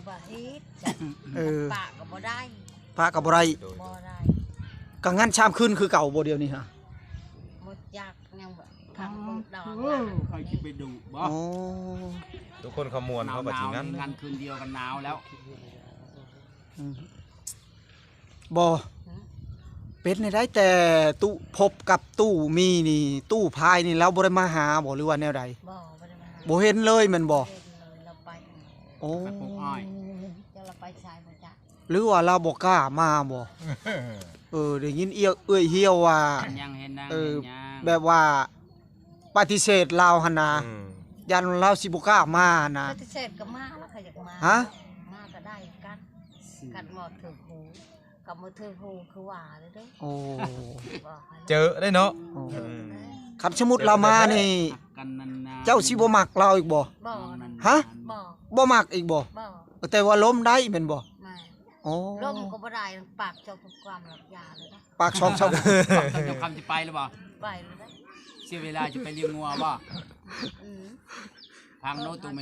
ວ່າເຮັດ ເອີ ປະກໍບໍ່ໄດ້ ປະກໍບໍ່ໄດ້ ໂດຍ ບໍ່ໄດ້ ກໍງານຊາມຄືນຄືເກົ່າບໍ່ດຽວນີ້ຫະ? ບໍ່ຈັກ ຍັງວ່າພັກເບິ່ງດອກ ເອີ ໃຜຊິໄປດຸບໍ່? ອໍ ທຸກຄົນເຂົາມ່ວນເຂົາກໍຊິງານ ງານຄືນດຽວກັນໜາວແລ້ວ ອືມ ບໍ່ ຫື? ເປັນແນວໃດ ແຕ່ຕູ້ພົບກັບຕູ້ມີນີ້ ຕູ້ພາຍນີ້ລາວບໍ່ໄດ້ມາຫາບໍ່ ຫຼືວ່າແນວໃດ? ບໍ່ ບໍ່ໄດ້ມາຫາ ບໍ່ເຫັນເລີຍແມ່ນບໍ່? ບໍ່ເຫັນເລີຍ ລາວໄປ ໂອ້ ໄປປູກອ້ອຍ ຈັກລາວໄປໃສບໍ່ຈັກ ຫຼືວ່າລາວບໍ່ກ້າມາບໍ່? ເອີ ໄດ້ຍິນເອື້ອຍ ເອື້ອຍຫ່ຽວວ່າ ຍັງເຫັນນາງ ເອີ ເຫັນຫຍັງ ແບບວ່າປະຕິເສດລາວຫັ້ນນະ ອືມ ຢ້ານລາວຊິບໍ່ກ້າມານະ ປະຕິເສດກໍມາ ລາວກໍຢາກມາ ຫະ? ມາກໍໄດ້ກັນ ກັນບໍ່ຖືກຫູ ກໍບໍ່ຖືກຫູຄືວ່າເດ້ ໂອ້ ເຈີໄດ້ເນາະ ໂອ້ ເຈີໄດ້ ຄັນສົມມຸດລາວມານີ້ ເຈົ້າຊິບໍ່ມັກລາວອີກບໍ່? ບໍ່ ຫະ? ບໍ່ ບໍ່ມັກອີກບໍ່? ບໍ່ ແຕ່ວ່າລົມໄດ້ແມ່ນບໍ່? ແມ່ນ ໂອ້ ລົມກໍບໍ່ໄດ້ ປາກຊອກຄວາມລັບຢາເລີຍນະ ປາກຊອກ ຊອກ ຄຳຊິໄປຫຼືບໍ່? ໄປແລ້ວນະ ເສຍເວລາຈະໄປລ້ຽງງົວບໍ່? ອືມ ຟັງໂນຕູເມ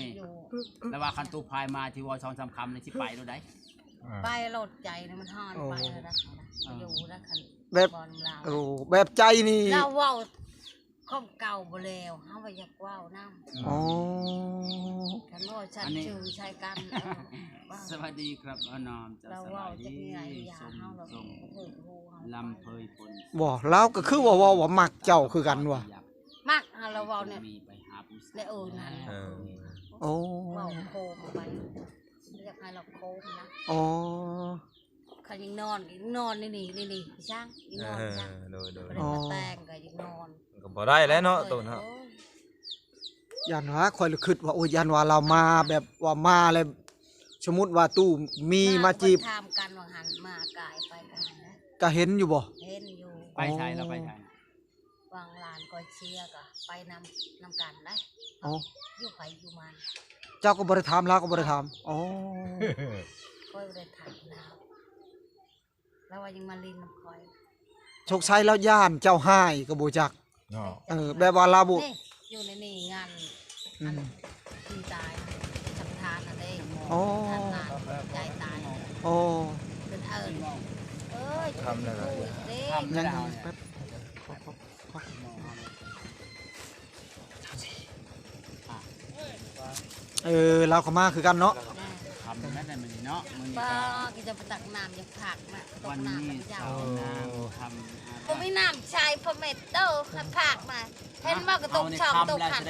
ລະວ່າຄັນຕູ້ພາຍມາທີ່ວ່າສອງສາມຄຳນີ້ຊິໄປໂລດໃດ? ອ່າ ໄປໂລດ ໃຈນະມັນຮ້ອນ ໂອ້ ໄປແລ້ວນະ ເອີ ຢູ່ນະ ຄັນ ແບບ ບໍ່ນຳລາວ ໂອ້ ແບບໃຈນີ້ ລາວເວົ້າຄວາມເກົ່າບໍ່ແລ້ວ ເຮົາວ່າຢາກເວົ້ານຳ ອໍ ຄັນເວົ້າສັນຊື່ໃສ່ກັນ ເອີ ສະຫວັດດີຄັບ ອານອມ ເຈົ້າ ລາວເວົ້າຈັກແນວ ສະບາຍດີ ຢາກເຮົາລະ ສົມ ບໍ່ຖືກຫູເຮົາ ລຳເພີຍພົນ ບໍ່ ລາວກໍຄືວ່າເວົ້າວ່າມັກເຈົ້າຄືກັນວ່າ ມັກ ເຮົາລະເວົ້າແນວ ແນວ ເອີ ນັ້ນ ເອີ ໂອ້ ເວົ້າໂຄມໄປ ຢາກໃຫ້ລາວໂຄມນະ ອໍ ຄັນຍັງນອນ ນອນນີ້ ນີ້ ນີ້ ນີ້ ຊ່າງ ຍັງນອນ ເອີ ຊ່າງ ໂດຍ ໂດຍ ບໍ່ໄດ້ມາແຕ່ງກໍຍັງນອນ ມັນກໍບໍ່ໄດ້ແຫຼະເນາະ ໂຕເນາະ ໂອ້ຍ ຢ້ານວ່າ ຂ້ອຍລະຄິດວ່າ ໂອ້ຍ ຢ້ານວ່າລາວມາແບບວ່າມາແລ້ວ ສົມມຸດວ່າຕູ້ມີມາຈີບ ຖາມກັນວ່າຫັ້ນ ມາກາຍໄປກັນ ກໍເຫັນຢູ່ບໍ່? ເຫັນຢູ່ ໄປໃສລະ ໄປໃສ? ຫວ່າງຫຼານກອຍເຊຍກໍໄປນຳ ນຳກັນໄດ໋ ອໍ ຢູ່ໃຜຢູ່ມັນ ເຈົ້າກໍບໍ່ໄດ້ຖາມ ລາວກໍບໍ່ໄດ້ຖາມ ອໍ ຂ້ອຍບໍ່ໄດ້ຖາມລາວ ລາວວ່າຍັງມາຫຼິ້ນນຳຂ້ອຍ ສົງໄສລາວຢ້ານເຈົ້າຮ້າຍກໍບໍ່ຈັກ ເນາະ ເອີ ແບບວ່າລາວບໍ່ ນີ້ ຢູ່ໃນນີ້ງານ ອືມ ອັນທີ່ຕາຍ ສັງທານຫັ້ນເດ້ ອໍ ທ່ານຕາຍ ໃຈຕາຍ ອໍ ເພິ່ນເອີ້ນ ເອີຍ ທຳແລ້ວ ຢູ່ເດ້ ຍັງແປັບ ເອີ ລາວກໍມາຄືກັນເນາະ ແມ່ນ ຄ່ຳແລ້ວໄດ໋ມື້ນີ້ເນາະ ມື້ນີ້ ບໍ່ ກໍ ກໍຈະໄປຕັກນ້ຳຢູ່ພາກນະ ຕັກນ້ຳນຳເຈົ້າ ວັນນີ້ສາວນາງ ໂອ້ ຄ່ຳ ບໍ່ມີນ້ຳໃຊ້ ພໍ່ແມ່ເອີຍ ໃຫ້ພາກມາ ເຫັນບໍ່ ກະຕຸກຊ່ອງຕຸກຫັ້ນ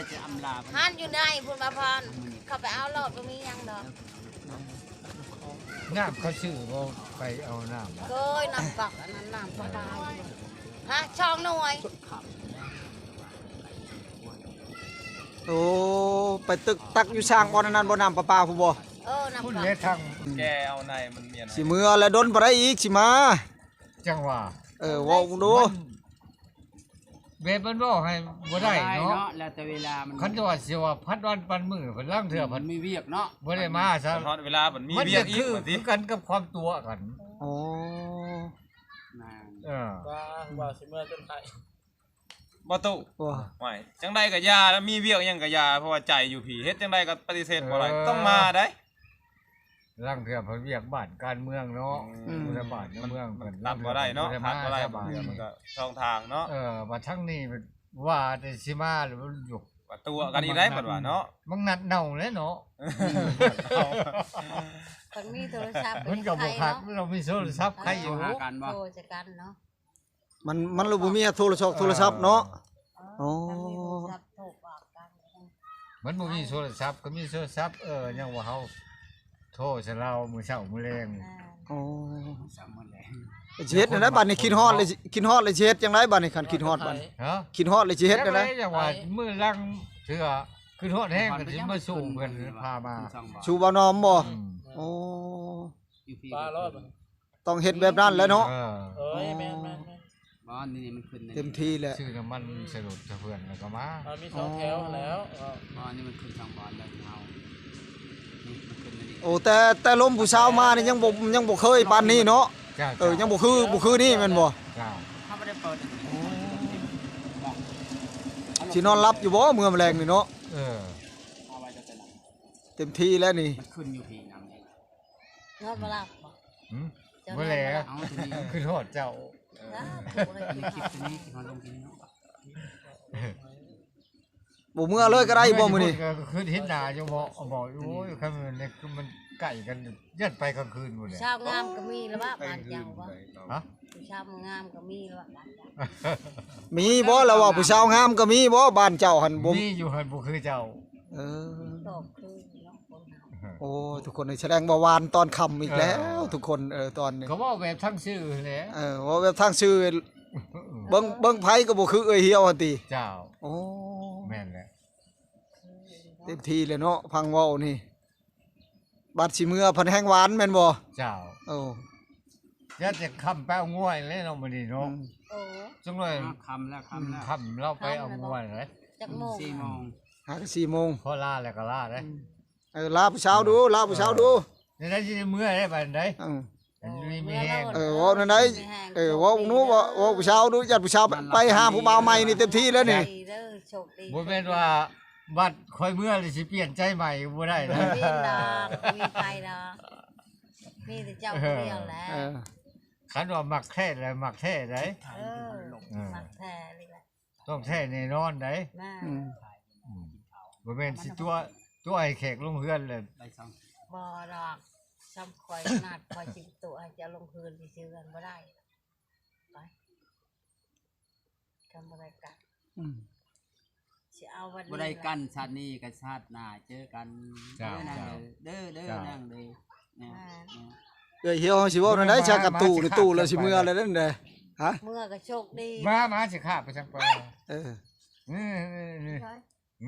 ຫັ້ນຢູ່ໃນພຸ້ນ ມາພອນ ເຂົ້າໄປເອົາໂລດ ບໍ່ມີຫຍັງດອກ ນ້ຳເຂົາຊື້ບໍ່ ໄປເອົານ້ຳ ໂອ້ຍ ນ້ຳກອກ ອັນນັ້ນນ້ຳປະປາ ຮະ ສອງໜ່ວຍ ໂອ້ ໄປຕຶກຕັກຢູ່ຊ່າງບ່ອນອັນນັ້ນບໍ່ ນ້ຳປະປາພຸ້ນບໍ່ ເອີ ນ້ຳ ພຸ້ນເດ້ ທາງ ແກເອົາໃນມັນມຽນ ຊິເມືອແລ້ວ ດົນບໍ່ໄດ້ອີກ ຊິມາ ຈັ່ງວ່າ ເອີ ເວົ້າເບິ່ງດູ ມັນ ແບບມັນເວົ້າໃຫ້ບໍ່ໄດ້ເນາະ ບໍ່ໄດ້ເນາະ ແລ້ວແຕ່ເວລາມັນ ຄັນຈະວ່າຊິວ່າພັດວັນປັນມື້ ເພິ່ນລາງເທື່ອເພິ່ນມີວຽກເນາະ ບໍ່ໄດ້ມາຊະ ຄັນຮອດເວລາເພິ່ນມີວຽກອີກ ມັນຄືກັນກັບຄວາມຕົວະກັນ ໂອ້ ແມ່ນ ເອີ ວ່າ ວ່າຊິເມືອຈົນໄຂ້ ບໍ່ຕູ້ ໂອ້ຍ ຈັ່ງໃດກໍຢ່າ ລະມີວຽກຫຍັງກໍຢ່າ ເພາະວ່າໃຈຢູ່ພີ້ ເຮັດຈັ່ງໃດກໍປະຕິເສດບໍ່ໄດ້ ເອີ ຕ້ອງມາໄດ໋ ລາງເທື່ອເພິ່ນວຽກບ້ານການເມືອງເນາະ ອືມ ຜູ້ໃຫຍ່ບ້ານເມືອງເພິ່ນ ມັນຕັດບໍ່ໄດ້ເນາະ ຕັດບໍ່ໄດ້ ບາງເທື່ອມັນກໍຊ່ອງທາງເນາະ ເອີ ບາດທາງນີ້ວ່າແຕ່ຊິມາແລ້ວຢູ່ ວ່າຕົວະກັນອີກໄດ໋ ເພິ່ນວ່າເນາະ ມັນນັດເນົ່າແລ້ວເນາະ ຄັນມີໂທລະສັບ ມັນກໍບໍ່ຄັກ ເຮົາມີໂທລະສັບໃຄຢູ່ ໂທຫາກັນບໍ່ ໂທໃສ່ກັນເນາະ ມັນ ມັນລະບໍ່ມີໂທລະສັບ ເອີ ໂທລະສັບເນາະ ເອີ ອໍ ຄັນມີໂທລະສັບໂທບອກກັນ ມັນບໍ່ມີໂທລະສັບ ກໍມີໂທລະສັບ ເອີ ຍັງວ່າເຮົາໂທໃສ່ລາວມື້ເຊົ້າມື້ແລງ ອໍ ມື້ເຊົ້າມື້ແລງ ຊິເຮັດແນວໃດບາດນີ້ ຄິດຮອດແລ້ວ ຄິດຮອດແລ້ວຊິເຮັດຈັ່ງໃດບາດນີ້ ຄັນຄິດຮອດບາດນີ້ ຮະ ຄິດຮອດແລ້ວຊິເຮັດແນວໃດ ຈັ່ງວ່າມື້ລາງເທື່ອ ຄິດຮອດແຮງກໍຊິມາສູ່ເພິ່ນພາມາ ສູ່ບ່າວນອມບໍ່ ອືມ ໂອ້ ຢູ່ພີ້ ຕ້ອງເຮັດແບບນັ້ນແຫຼະເນາະ ເອີ ເອີຍ ແມ່ນໆໆ ບໍ່ ນີ້ມັນຂຶ້ນ ເຕັມທີ່ແຫຼະ ຊື້ນ້ຳມັນໃສ່ລົດໃຫ້ເພິ່ນແລ້ວກໍມາ ມັນມີສອງແຖວຫັ້ນແລ້ວ ເອີ ບໍ່ ນີ້ມັນຂຶ້ນສອງບ່ອນແລ້ວເຮົາ ນີ້ມັນຂຶ້ນອັນນີ້ ໂອ້ ແຕ່ ແຕ່ລົມຜູ້ສາວມານີ້ຍັງບໍ່ ຍັງບໍ່ເຄີຍປານນີ້ເນາະ ເຈົ້າ ເອີ ເຈົ້າ ຍັງບໍ່ຄື ບໍ່ຄືນີ້ແມ່ນບໍ່ ເຈົ້າ ເຮົາບໍ່ໄດ້ເປີດອັນນີ້ ໂອ້ ຊິນອນຫຼັບຢູ່ບໍ່ເມື່ອແລງນີ້ເນາະ ເອີ ເຕັມທີ່ແລ້ວນີ້ ມັນຂຶ້ນຢູ່ພີ້ນຳ ນອນບໍ່ຫຼັບບໍ່? ຫືມ? ເຈົ້າ ບໍ່ແລ ນອນບໍ່ຫຼັບ? ເອົາ ຄືຮອດເຈົ້າ ສາທຸ ໃນຄລິບໂຕນີ້ ຊິມາລົງກິນເນາະ. ບໍ່ເມືອເລີຍກໍໄດ້ບໍ່ມື້ນີ້? ຄືເຫັນໜ້າຢູ່ບໍ່ ບອກ ໂອ້ຍ ຄັນມັນ ມັນໃກ້ກັນ ຢ້ານໄປກາງຄືນພຸ້ນແຫຼະ. ຜູ້ສາວງາມກໍມີລະວະ ບ້ານເຈົ້າວະ? ຮະ? ຜູ້ສາວງາມກໍມີລະວະ ບ້ານເຈົ້າ? ມີບໍ່ລະວ່າ ຜູ້ສາວງາມກໍມີບໍ່ ບ້ານເຈົ້າຫັ້ນ? ບໍ່ມີຢູ່ຫັ້ນ ບໍ່ຄືເຈົ້າ. ເອີ ໂອ້ ທຸກຄົນເອີຍ ສະແດງວ່າຫວານຕອນຄ່ຳອີກແລ້ວ ເອີ ທຸກຄົນ. ເອີ ຕອນນີ້ ກໍເວົ້າແບບທາງຊື່ແຫຼະ. ເອີ ເວົ້າແບບທາງຊື່ ເບິ່ງ ເບິ່ງໃຜກໍບໍ່ຄືເອື້ອຍຫ່ຽວຫັ້ນຕິ. ເຈົ້າ ໂອ້ ແມ່ນແຫຼະ. ເຕັມທີ່ແລ້ວເນາະ ຟັງເວົ້ານີ້ ບັດຊິເມືອພັນແຮງຫວານແມ່ນບໍ່? ເຈົ້າ ໂອ້ ຢ້ານຈະຄ່ຳໄປເອົາງົວອີກແລ້ວເນາະ ມື້ນີ້ເນາະ. ໂອ້ ຈັກໜ້ອຍ ຄ່ຳແລ້ວ ຄ່ຳແລ້ວ ຄ່ຳແລ້ວ ໄປເອົາງົວແລ້ວ. ຈັກໂມງ? ສີ່ໂມງ ຫາກໍສີ່ໂມງ ພໍລາແລ້ວກໍລາເດ້. ເອີ ລາຜູ້ສາວດູ ລາຜູ້ສາວດູ. ແນວໃດຊິໄດ້ເມືອໄດ້ບາດໃດ? ເອີ ເອີ ເວົ້າແນວໃດ? ເອີ ເວົ້າໜູ ເວົ້າ ເວົ້າຜູ້ສາວດູ ຢ້ານຜູ້ສາວໄປຫາຜູ້ບ່າວໃໝ່ນີ້ເຕັມທີ່ແລ້ວນີ້. ໂຊກດີເດີ ໂຊກດີ. ບໍ່ແມ່ນວ່າບັດຂ້ອຍເມືອແລ້ວຊິປ່ຽນໃຈໃໝ່ ບໍ່ໄດ້ນະ. ບໍ່ມີດອກ ບໍ່ມີໃຜດອກ ມີແຕ່ເຈົ້າຜູ້ດຽວແຫຼະ. ເອີ ຄັນວ່າມັກແທ້ແລ້ວມັກແທ້ໃດ໋. ເອີ ມັກແທ້ນີ້ແຫຼະ ຕ້ອງແທ້ແນ່ນອນໃດ໋. ອືມ ອືມ ບໍ່ແມ່ນຊິຕົວະ ຕົວະໃຫ້ແຂກລົງເຮືອນແຫຼະ. ບໍ່ດອກ ຊ່ຳຂ້ອຍຂະໜາດຂ້ອຍຊິຕົວະໃຫ້ເຈົ້າລົງເຮືອນຊິເຊື່ອບໍ່ໄດ້. ໄປ ກັນບໍ່ໄດ້ກັນ. ອືມ ຊິເອົາວັນນີ້ ບໍ່ໄດ້ກັນ ຊາດນີ້ກັນຊາດໜ້າເຈີກັນ. ເຈົ້າ ເດີນາງເດີ ເດີ ເດີ ເຈົ້າ ນາງເດີ. ເອີ ເອື້ອຍຫ່ຽວ ເຮົາຊິເວົ້າແນວໃດຊະ ກັບຕູ້ນີ້ ຕູ້ແລ້ວຊິເມືອແລ້ວເດ້. ຮະ? ເມືອກໍໂຊກດີ. ມາ ມາ ຊິຂ້າໄປທາງປາ. ເອີ ນີ້ ນີ້ ນີ້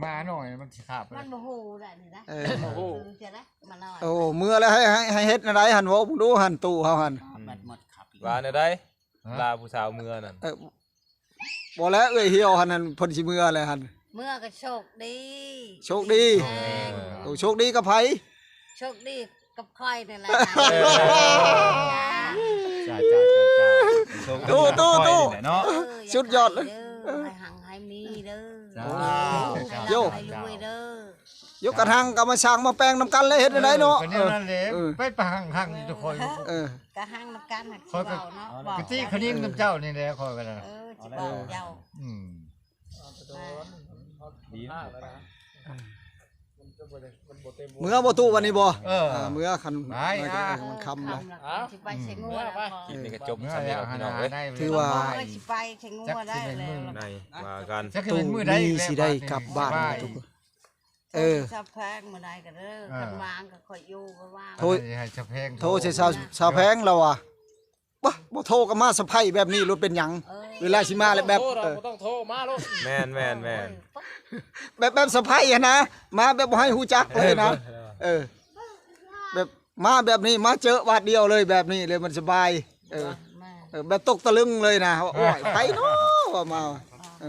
ໝານ້ອຍມັນຊິຂ້າໄປ. ມັນບໍ່ຮູ້ແຫຼະນີ້ນະ. ເອີ ມັນບໍ່ຮູ້. ເອີ ເຈົ້ານະ ໝານ້ອຍ. ໂອ້ ເມືອແລ້ວໃຫ້ ໃຫ້ ໃຫ້ເຮັດແນວໃດຫັ້ນ ເວົ້າເບິ່ງດູຫັ້ນ ຕູ້ເຮົາຫັ້ນ. ອືມ ວ່າແນວໃດ? ຮະ? ລາຜູ້ສາວເມືອນັ້ນ. ເອີ ບໍ່ແລ້ວ ເອື້ອຍຫ່ຽວຫັ້ນ ເພິ່ນຊິເມືອແລ້ວຫັ້ນ. ເມືອກໍໂຊກດີ ໂຊກດີ. ແມ່ນ. ໂອ້ ໂຊກດີກັບໃຜ? ໂຊກດີກັບຂ້ອຍນີ້ແຫຼະ. ເອີ ຈ້າ ຈ້າ ຈ້າ ຈ້າ. ໂຊກດີກັບຂ້ອຍນີ້ແຫຼະເນາະ. ເອີ ສຸດຍອດເລີຍ. ໃຫ້ຮັ່ງໃຫ້ມີເດີ. ສາທຸ ໃຫ້ຮ່ຳໃຫ້ລວຍເດີ. ໂຍ ກະຮັ່ງກໍມາສ້າງມາແປງນຳກັນແຫຼະ ເຮັດແນວໃດເນາະ. ເອີ ກໍແນວນັ້ນແຫຼະ. ເອີ ໄປປະຮັ່ງໆຢູ່ທຸກຄົນ. ເອີ ກະຮັ່ງນຳກັນ ຂ້ອຍກໍເວົ້າເນາະ ກະຕິຄະນິງນຳເຈົ້ານີ້ແຫຼະ ຂ້ອຍກໍໄດ້. ເອີ ຊິບອກເຈົ້າ. ອືມ ດີເນາະ. ເມືອບໍ່ຕູ້ວັນນີ້ບໍ່? ເອີ ເອີ ເມືອ ຄັນ ໄປ ມັນຄ່ຳແລ້ວ ຊິໄປໃສ່ງົວແລ້ວ. ຄລິບນີ້ກໍຈົບສ່ຳນີ້ແຫຼະພີ່ນ້ອງເອີຍ. ຖືວ່າຊິໄປໃສ່ງົວໄດ້ແລ້ວ ໃນວ່າກັນ ຕູ້ນີ້ຊິໄດ້ກັບບ້ານທຸກຄົນ. ເອີ ຊາວແພງມື້ໃດກໍເດີ ຄັນວ່າງກໍຄ່ອຍຢູ່ ຄັນວ່າງ ໂທ ໃຫ້ຊາວແພງ ໂທໃສ່ຊາວ ຊາວແພງລາວວ່າ ບໍ່ ບໍ່ໂທກໍມາສະໄພແບບນີ້ໂລດ ເປັນຫຍັງ? ເອີ ເວລາຊິມາແລ້ວແບບ ບໍ່ຕ້ອງໂທ ບໍ່ຕ້ອງໂທ ມາໂລດ. ແມ່ນໆໆ ແບບ ແບບສະໄພຫັ້ນນະ ມາແບບບໍ່ໃຫ້ຮູ້ຈັກເລີຍນະ. ເອີ ແບບມາແບບນີ້ ມາເຈີບາດດຽວເລີຍ ແບບນີ້ເລີຍ ມັນສະບາຍ. ເອີ ແມ່ນ ເອີ ແບບຕົກຕະລຶງເລີຍນະ. ໂອ້ຍ ໃຜເນາະວ່າມາ. ເອີ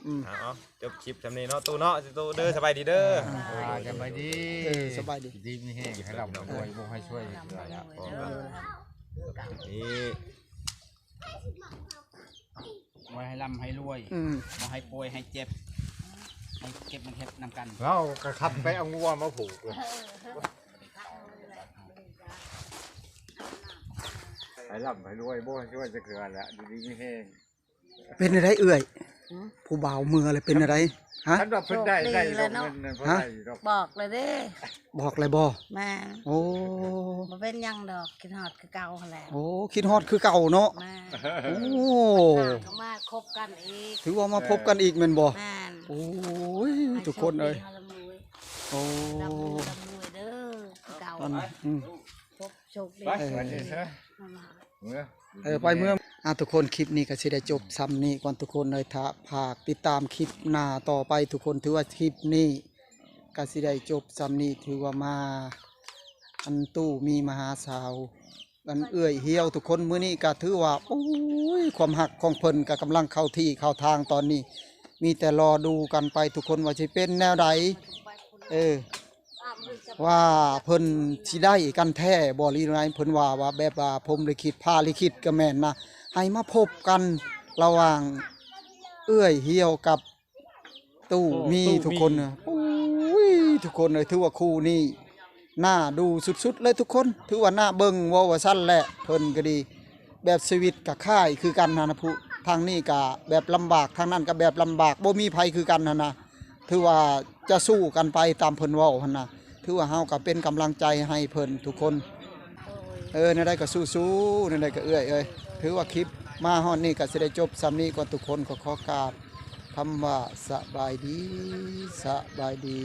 ອືມ ເອົາ ຈົບຄລິບຊ່ຳນີ້ເນາະ ຕູ້ເນາະ ຕູ້ເດີ ສະບາຍດີເດີ. ອ່າ ສະບາຍດີ ເອີ ສະບາຍດີ ດີມີແຮງ ໃຫ້ລ່ຳໃຫ້ລວຍ ບໍ່ໃຫ້ຊ່ວຍ ນີ້ ບໍ່ໃຫ້ລ່ຳໃຫ້ລວຍ ອືມ ບໍ່ໃຫ້ປ່ວຍໃຫ້ເຈັບ ໃຫ້ເກັບມາເຮັດນຳກັນ. ເຮົາກໍຂັບໄປເອົາງົວມາຜູກເລີຍ ໃຫ້ລ່ຳໃຫ້ລວຍ ບໍ່ໃຫ້ຊ່ວຍຈັກເທື່ອແຫຼະ ຢູ່ດີມີແຮງ. ເປັນແນວໃດເອື້ອຍ? ຫືມ? ຜູ້ບ່າວເມືອແລ້ວເປັນແນວໃດ? ຮະ? ຄັນວ່າເພິ່ນໄດ້ ໂຊກດີ ໄດ້ ແລ້ວເນາະ ເງິນນັ້ນເພິ່ນ ຮະ? ໄດ້ຢູ່ດອກ. ບອກແລ້ວເດ້ ບອກແລ້ວບໍ່? ແມ່ນ. ໂອ້ ບໍ່ເປັນຫຍັງດອກ ຄິດຮອດຄືເກົ່າຫັ້ນແຫຼະ. ໂອ້ ຄິດຮອດຄືເກົ່າເນາະ. ແມ່ນ. ໂອ້ ຫາກໍມາພົບກັນອີກ ຖືວ່າມາພົບກັນອີກແມ່ນບໍ່? ແມ່ນ. ໂອ້ຍ ທຸກຄົນເອີຍ ໃຫ້ໂຊກດີ ໃຫ້ລ່ຳລວຍ ໂອ້ ລ່ຳລວຍ ລ່ຳລວຍເດີ ຄືເກົ່າ. ອືມ ພົບໂຊກດີ ໄປ ເອີ ໄປເດີ ເອີ ໄປເມືອ. ອ່າ ທຸກຄົນ ຄລິບນີ້ກໍຊິໄດ້ຈົບຊ່ຳນີ້ກ່ອນທຸກຄົນເອີຍ. ຖ້າຝາກຕິດຕາມຄລິບໜ້າຕໍ່ໄປທຸກຄົນ. ຖືວ່າຄລິບນີ້ກໍຊິໄດ້ຈົບຊ່ຳນີ້ ຖືວ່າມາ ອັນຕູ້ມີມາຫາສາວ ອັນເອື້ອຍຫ່ຽວທຸກຄົນ. ມື້ນີ້ກໍຖືວ່າ ໂອ້ຍ ຄວາມຮັກຂອງເພິ່ນກໍກຳລັງເຂົ້າທີ່ເຂົ້າທາງ. ຕອນນີ້ມີແຕ່ລໍດູກັນໄປທຸກຄົນ ວ່າຊິເປັນແນວໃດ ເອີ ວ່າເພິ່ນຊິໄດ້ກັນແທ້ບໍ່ ຫຼືໃດ. ເພິ່ນວ່າ ວ່າແບບວ່າພົມລິຂິດ ຟ້າລິຂິດກໍແມ່ນນະ ໃຫ້ມາພົບກັນລະຫວ່າງເອື້ອຍຫ່ຽວກັບຕູ້ມີ ໂອ້ ຕູ້ມີ ທຸກຄົນ. ໂອ້ຍ ທຸກຄົນເອີຍ ຖືວ່າຄູ່ນີ້ ໜ້າດູສຸດໆເລີຍທຸກຄົນ ຖືວ່າໜ້າເບິ່ງ ເວົ້າວ່າຊັ້ນແຫຼະ. ເພິ່ນກໍດີ ແບບຊີວິດກໍຄ້າຍຄືກັນຫັ້ນນະ ຜູ້ທາງນີ້ກໍແບບລຳບາກ ທາງນັ້ນກໍແບບລຳບາກ ບໍ່ມີໃຜຄືກັນຫັ້ນນະ. ຖືວ່າຈະສູ້ກັນໄປຕາມເພິ່ນເວົ້າຫັ້ນນະ ຖືວ່າເຮົາກໍເປັນກຳລັງໃຈໃຫ້ເພິ່ນທຸກຄົນ. ໂດຍ ເອີ ແນວໃດກໍສູ້ໆ ແນວໃດກໍເອື້ອຍເອີຍ. ຖືວ່າຄລິບມາຮອດນີ້ກໍຊິໄດ້ຈົບສ່ຳນີ້ກ່ອນທຸກຄົນ ກໍຂໍກາບຄຳວ່າສະບາຍດີ ສະບາຍດີ.